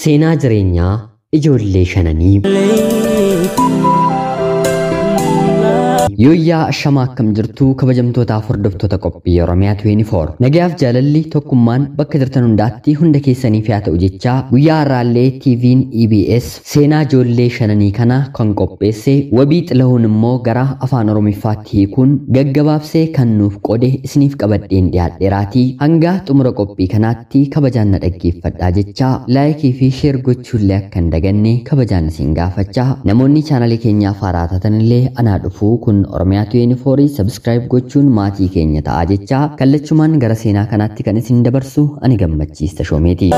Seenaa jireenyaa ijoollee shananii. Yooyyaa ashamaa akkam jirtu kabajamtootaaf hordoftoota qophii Oromiyaa 24. Nagayaaf jaalalli tokkummaan bakka jirtan hundaatti hunda keessaniif haa ta'u jechaa guyyaa har'aallee TV'n EBS seenaa ijoollee shananii kana kan qopheesse Wabii Xilahuun immoo gara afaan Oromiffaatti hiikuun gaggabaabsee kan nuuf qode isiniif qabadheen dhiyaadheeraatii hanga xumura qophii kanaatti kabajaan na dhaggeeffadhaa jechaa laayikii fi sheer gochuullee akka hin daganne kabajaan isin gaafachaa namoonni chaanalii keenyaaf haaraa taatanillee anaa dhufuu kun Oromiyaa 24 subscribe gochuun maatii keenya ta'aa jechaa kallachumaan gara seenaa kanaatti kan isin dabarsu ani Gammachiis Tashoomeeti.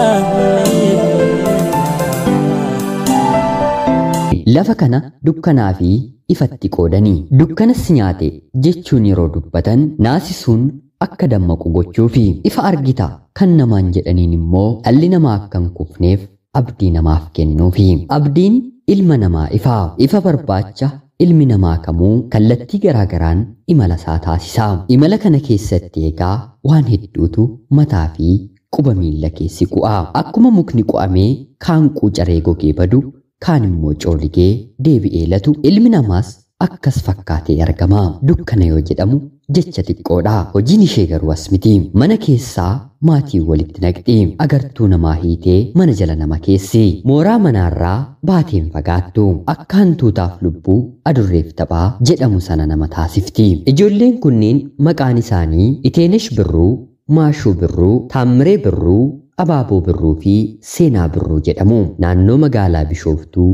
Lafa kana dukkanaa fi ifatti qoodanii dukkanas nyaate jechuun yeroo dubbatan naasisuun akka dammaqu gochuufi ifa argita kan namaan jedhaniin immoo dhalli namaa akka hin kufneef abdii namaaf kennuufi abdiin ilma namaa ifaa ifa barbaacha ilmi namaa kamuu kallattii garaagaraan imala isaa taasisa. Imala kana keessatti egaa waan hedduutu mataa fi quba miilla keessi qu'aa. Akkuma mukni qu'amee kaan quucaree gogee badu, kaan immoo cooligee deebi'ee latu, ilmi namaas akkas fakkaatee argama. Dukkana yoo jedhamu jecha xiqqoodha. Hojiin ishee garuu as miti. Mana keessaa maatii walitti naqxi. Agartuu namaa hiitee mana jala nama keessi. Mooraa manaarraa baateen fagaattu. Akka hantuutaaf lubbuu adurreef taphaa jedhamu sana nama taasifti. Ijoolleen kunneen maqaan isaanii Iteenesh Birruu, Maashuu Birruu, Taammiree Birruu, Abaaboo Birruu fi Seenaa Birruu jedhamu. Naannoo magaalaa Bishooftuu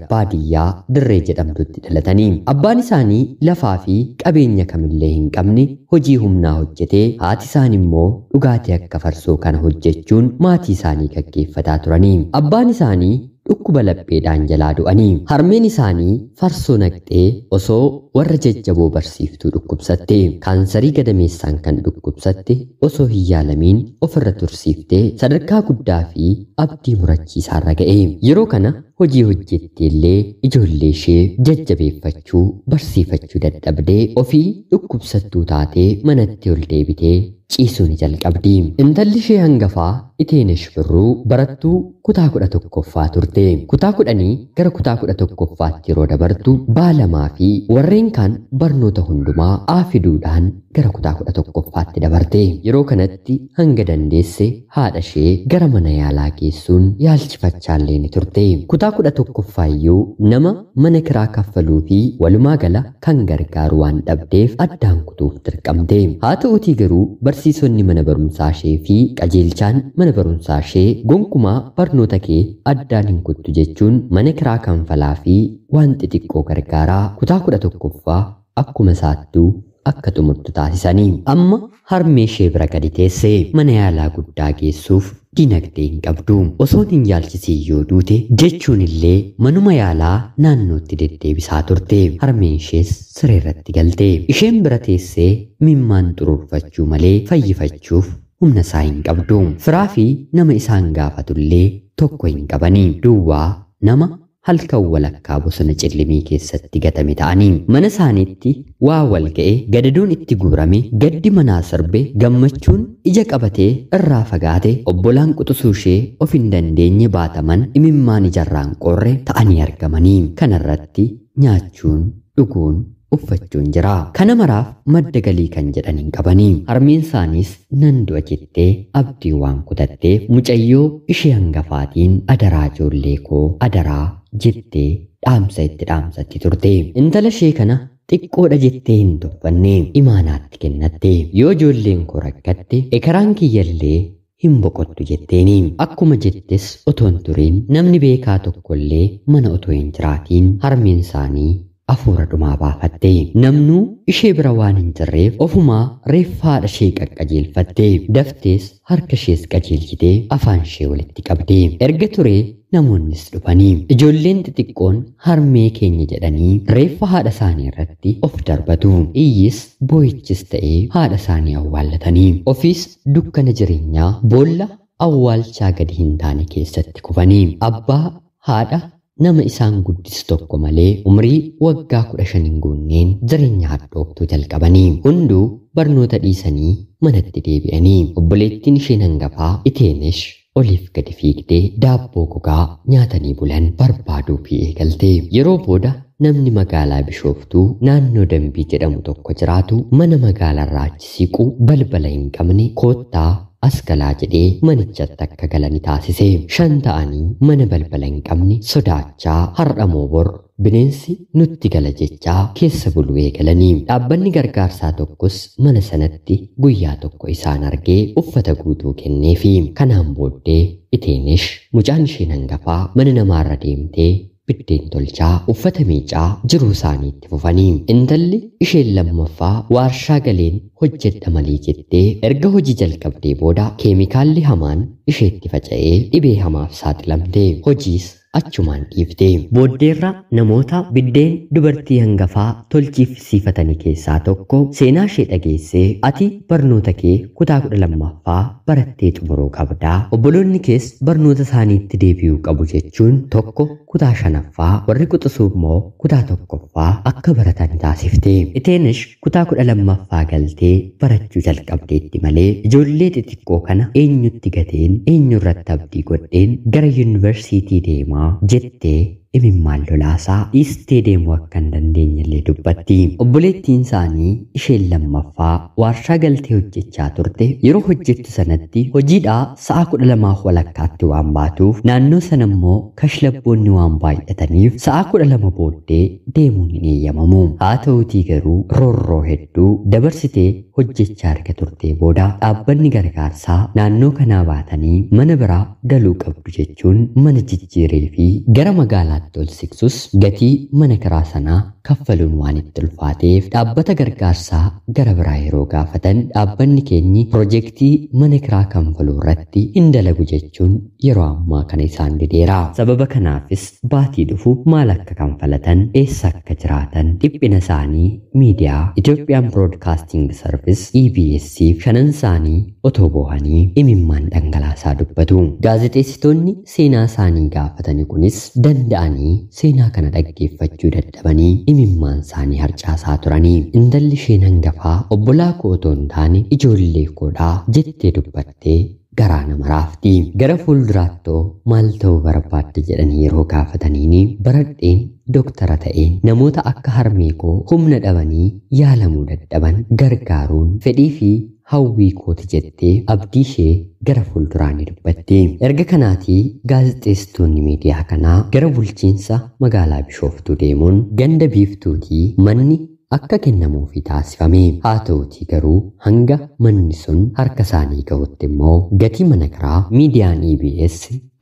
baadiyyaa Dirree jedhamtutti dhalatanii. Abbaan isaanii lafaa fi qabeenya kamillee hin qabne hojii humnaa hojjetee haati isaanii immoo dhugaatii akka farsoo kana hojjechuun maatii isaanii gaggeeffataa turanii. Abbaan isaanii dhukkuba lapheedhaan jalaa du'anii. Harmeen isaanii farsoo naqxee osoo warra jajjaboo barsiiftuu dhukkubsatte. Kaansarii gadameessaan kan dhukkubsatte osoo hin yaalamiin ofirra tursiiftee sadarkaa guddaa fi abdii murachiisaarra ga'e. Yeroo kana hojii hojjettee illee ijoollee ishee jajjabeeffachuu barsiifachuu dadhabdee ofii dhukkubsattuu taatee manatti ol deebitee ciisuu ni jalqabdi. Intalli ishee hangafaa Iteenesh Birruu barattuu kutaa 11ffaa turte. Kutaa 10 gara kutaa 11ffaatti yeroo dabartu baalamaa fi warreen kaan barnoota hundumaa aafiduudhaan gara kutaa 11ffaatti dabarte. Yeroo kanatti hanga dandeesse haadha ishee gara mana yaalaa geessuun yaalchifachaallee ni turte. Kutaa 11ffaa iyyuu nama mana kiraa kaffaluu fi walumaa gala kan gargaaru waan dhabdeef addaan kutuuf dirqamte. Haa ta'uutii garuu barsiisonni mana barumsaa ishee fi qajeelchaan mana barumsaa ishee gonkumaa barnoota kee addaan hin kuttu jechuun mana kiraa kanfalaa fi waan xixiqqoo gargaaraa kutaa 11ffaa akkuma isaattuu akka xumurtu taasisanii. Amma harmee ishee bira gadi teesse mana yaalaa guddaa geessuuf dinagdee hin qabdu. Osoo hin yaalchisiin yoo duute jechuun illee manuma yaalaa naannootti deddeebisaa turte. Harmeen ishees sireerratti galte. Isheen bira teessee mimmaan xuruurfachuu malee fayyifachuuf humna isaa hin qabdu. Firaa fi nama isaan gaafatullee tokko hin qabanii. Duwwaa nama halkan walakkaa bosona cillimii keessatti gatame ta'anii mana isaaniitti waa wal ga'e gadadoon itti guurame gaddi manaa sirbe gammachuun ija qabatee irraa fagaate obbolaan quxisuu ishee of hin dandeenye baataman imimmaan ijarraan qorre ta'anii argamanii. Kanarratti nyaachuun dhuguun uffachuun jira. Kana maraaf madda galii kan jedhan hin qabanii. Harmeen isaaniis nan du'a jettee abdii waan kutatteef mucayyoo ishee hangafaatiin adaraa ijoollee koo adaraa jettee dhaamsa itti dhaamsatti turte. Intala ishee kana xiqqoodha jettee hin tuffanne imaanaatti kennatte. Yoo ijoolleen koo rakkatte ekeraan kiyyallee hin boqottu jetteeni. Akkuma jettes otoo hin turiin namni beekaa tokkollee mana otoo hin jiraatiin harmeen isaanii afuura dhumaa baafatte. Namnuu ishee bira waan hin jirreef ofumaa reeffa haadha ishee qaqqajeelfatte. Daftees harka ishees qajeelchitee afaan ishee walitti qabde. Erga turee namoonnis dhufanii ijoolleen xixiqqoon harmee keenya jedhanii reeffa haadha isaanii irratti of darbatu. Iyyis boo'ichis ta'ee haadha isaanii awwaallatanii ofiis dukkana jireenyaa boolla awwaalchaa gadi hin taane keessatti kufanii abbaa haadha nama isaan guddisu tokko malee umrii waggaa 15 hin guunneen jireenya hadhooftuu jalqabanii hunduu barnoota dhiisanii manatti deebi'anii obboleettiin isheen hangafaa Iteenesh oliif gadi fiigdee daabboo gogaa nyaatanii bulan barbaaduu fi eegalte. Yeroo booda namni magaalaa Bishooftuu naannoo Dambii jedhamu tokko jiraatu mana magaalaarraa achi siqu balbala hin qabne koottaa as galaa jedhee manichatti akka galani taasise. 5 ta'anii mana balbala hin qabne sodaachaa har'a moo bor bineensi nutti gala jechaa keessa buluu eegalanii. Dhaabbanni gargaarsaa tokkos mana sanatti guyyaa tokko isaan argee uffata guutuu kenneefi. Kanaan booddee Iteenish mucaan isheen hangafaa mana namaarra deemtee biddeen tolchaa uffata miicaa jiruu isaanii itti fufanii. Intalli isheen lammaffaa waarshaa galeen hojjedha malee jettee erga hojii jalqabdee booda keemikaalli hamaan isheetti faca'ee dhibee hamaaf saaxilamte. Hojiis achumaan dhiifte. Booddeerra namoota biddeen dubartii hangafaa tolchiifsiifatanii keessaa tokko seenaa ishee dhageessee ati barnoota kee kutaa 12ffaa barattee xumuruu qabdaa, obboloonni kees barnoota isaaniitti deebi'uu qabu jechuun tokko kutaa 5ffaa warri quxisuu immoo kutaa 1ffaa akka baratan taasifte. Iteenish kutaa 12ffaa galtee barachuu jalqabdeetti malee ijoollee xixiqqoo kana eenyutti gateen eenyurratti abdii godheen gara yuunivarsiitii deemaa jettee imimmaan lolaasaa dhiistee deemuu akka hin dandeenyellee dubbatti. Obboleettiin isaanii isheen lammaffaa waarshaa galtee hojjechaa turte yeroo hojjettu sanatti hojiidhaa sa'a 12:30 waan baatuuf naannoo sana immoo kashlabboonni waan baay'ataniif sa'a 12 booddee deemuun hin eeyyamamu. Haa ta'uutii garuu roorroo hedduu dabarsitee hojjechaa erga turtee booda dhaabbanni gargaarsaa naannoo kanaa baatanii mana biraa galuu qabdu jechuun mana jijjiiree fi gara magaalaatti ol siqsus gatii mana kiraa sanaa kaffaluun waan itti ulfaateef dhaabbata gargaarsaa gara biraa yeroo gaafatan dhaabbanni keenyi piroojeektii mana kiraa kanfaluu irratti hin dalagu jechuun yeroo ammaa kana isaan dideera. Sababa kanaafis baatii dhufu maal akka kanfalatan, eessa akka jiraatan dhiphina isaanii miidiyaa Ethiopian Broadcasting Service EBS shanan isaanii otoo boohanii imimmaan dhangalaasaa dubbatu. Gaazexeessitoonni seenaa isaanii gaafatani kunis danda'anii seenaa kana dhaggeeffachuu dadhabanii imimmaan isaanii harcaasaa turanii. Intalli isheen hangafaa obbolaa koo otoo hin taane ijoollee koodhaa jettee dubbattee garaa nama raafti. Gara fuulduraattoo maal ta'uu barbaadde jedhanii yeroo gaafataniini baradheen doktara ta'een namoota akka harmee koo humna dhabanii yaalamuu dadhaban gargaaruun fedhii fi hawwii kooti jettee abdii ishee gara fuulduraa ni dubbatti. Erga kanaatii gaazexeessitoonni miidiyaa kanaa gara bulchiinsa magaalaa Bishooftuu deemuun ganda biiftuutii manni akka kennamuufi taasifame. Haa ta'uutii garuu hanga manni sun harka isaanii ga'utti immoo gatii mana kiraa miidiyaan EBS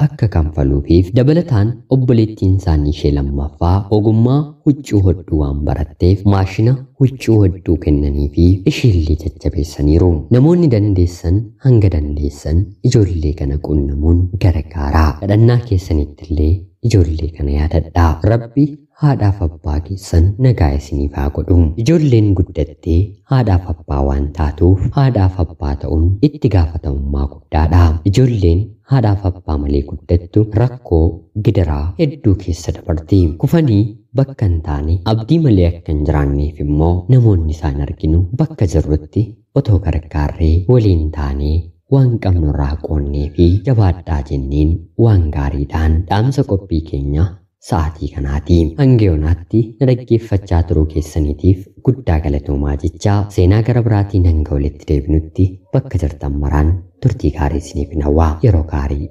akka kanfaluufiif dabalataan obboleettiin isaanii ishee lammaffaa ogummaa huccuu hodhuu waan baratteef maashina huccuu hodhuu kennanii fi isheellee jajjabeessaniiru. Namoonni dandeessan hanga dandeessan ijoollee kana qunnamuun gargaaraa. Kadhannaa keessanittillee ijoollee kana yaadadhaa. Rabbi haadhaaf abbaa keessan nagaa isiniif haa godhu. Ijoolleen guddattee haadhaaf abbaa waan taatuuf haadhaaf abbaa ta'uun itti gaafatamummaa guddaadha. Ijoolleen haadhaaf abbaa malee guddattu rakkoo gidiraa hedduu keessa dabarti. Kufanii bakka hin taane abdii malee akka hin jiraanneef immoo namoonni isaan arginu bakka jirrutti otoo gargaarree waliin taanee waan qabnu irraa qoonnee fi jabaadhaa jenneen waan gaariidhaan dhaamsa qophii keenya sa'aatii kanaati. Hanga yoonaatti na dhaggeeffachaa turuu keessaniitiif guddaa galatoomaa jechaa seenaa gara biraatiin hanga walitti deebinutti bakka jirtan maraan turtii gaarii isiniif hawwaa. Yeroo gaarii.